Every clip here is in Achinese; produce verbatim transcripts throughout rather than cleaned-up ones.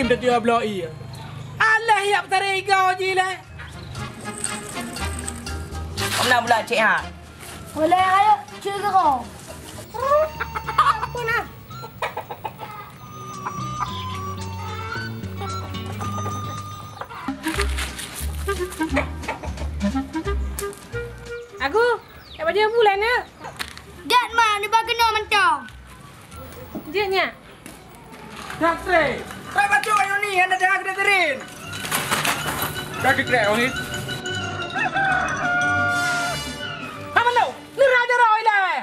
Teuh bloe ie. Alah, yak tari igo ji lé. Kamu nak bula cek ha? Boleh, ayo, cek ke kau? Apa nak? Aku, yak bajèe bulan nyak. Jeuet ma, nibak keunoe mantong. Jeuet nyak. Dak tré. Pai bacut ayô ni, hana teuhah keudeh teurin. Dak dikrek, oh, ni. Hana lo, neurah jaroe ilèe.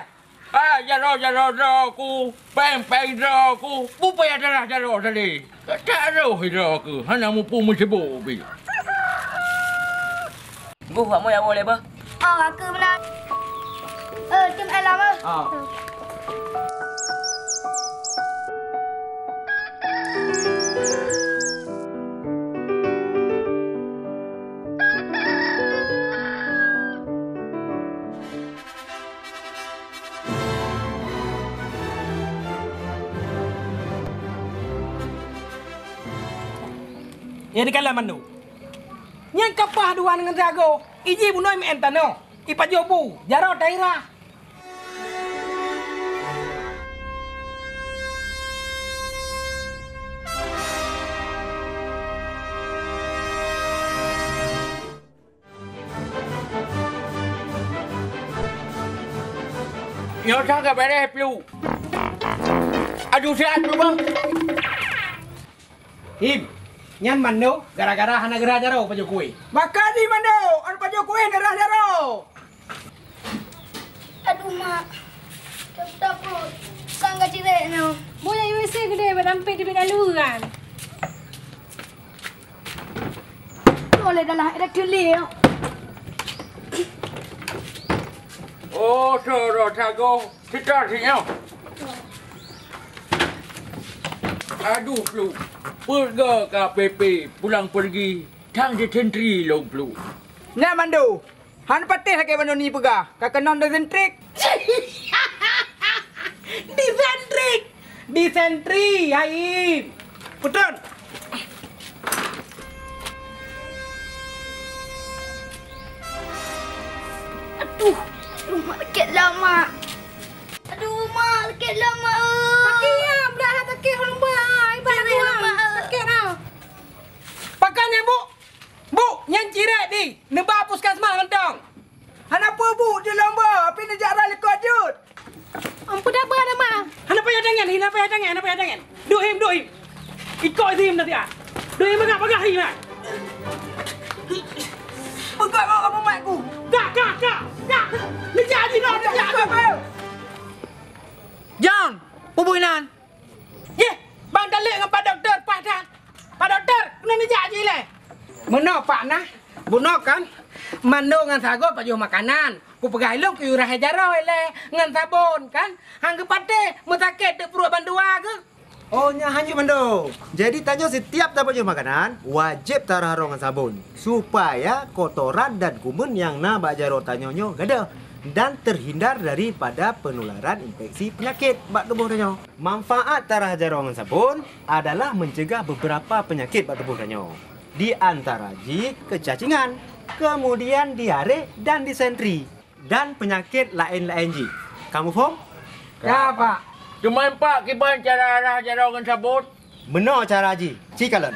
Ah, jaroe, jaroe, jaroe ku, péng, péng jaroe ku, peue payah darah jaroe tadi. Tak roh jaroe ku, hana mupu meusibu pi. Guh, kamoe ya boleh bah. Ah, aku benar. Eh, tim alam ah. Ah. Ya, di kalam anu. Nyang kapah dua ngon sagoe, iji bunoe meu'en tanoh, ipajoh bu, jaroe tairah. Nyoe sang ka beres, Plu. Aduh, siat, Plu, bang. Him, nyan mando gara-gara hana geurah jaroe pajoh kueh. Maka di mando, an pajoh kueh darah jaroe. Aduh, mak. Takut-takut. Sang ka cirek nyoe. Boh jak U S A keudeh, bak dampék teubiet lalu kan. Boleh dah lah, ada tulis. Oh, soroh sagoe. Sita sinyoe. Aduh, Plu. Peuet goe ka P P pulang pergi, thang disentri lom, Plu. Nyak mando. Han patéh lagèe Bang Doni peugah, ka keunoe disentrik. Disentrik. Disentri, Haim. Putron. Aduh, aduh, mak, sakét lom, mak. Aduh, mak, sakét lom, mak. Sakét, ya, belah sakét, hong bah. Ibarat sakét, mak. Sakét, ah. Pakon nyan, Bu? Bu, nyan cirek di, neuba puskesmas mantong. Hana peue, Bu, di lom bah, api neujak rhah likot jeuet. Ampun, dak bah, dak bah. Hana payah tangan, hana payah tangan, hana payah tangan. Duek him, duek him. Ikot him nanti ah. Duek him, peugah, peugah him ah. Peugah kau kamu mat ku. Kak, kak, kak, kak. Neujak jinoe, neujak jinoe. John, peue bui nan? Yeh, bang taleuek ngon Pak Doktor, paih that. Pak Doktor, keunoe neujak jih ilèe. Meunoe, Pak, nah. Bunoe kan, mando ngon sagoe pajoh makanan. Kupeugah ilôn kuyue rhah jaroe ilèe ngon sabon, kan. Han geupatéh, meusakét teuk pruet bandua geuh. Oh, nyan hana jeuet mando. Jadi tanyoe sitiap tapajoh makanan, wajéb tarhah droe ngon sabon, supaya kotoran dan kumeun nyang na bak jaroe tanyoe nyoe gadôh dan terhindar daripada penularan infeksi penyakit bak tuboh tanyoe. Manfaat tarhah jaroe ngon sabon adalah mencegah beberapa penyakit bak tuboh tanyoe, di antara jih kecacingan, kemudian diare dan disentri, dan penyakit laén-laén jih. Kamoe phom? Ka, Pak. Teuma, Pak, kiban cara rhah jaroe ngon sabon? Meunoe cara jih, ci kalon.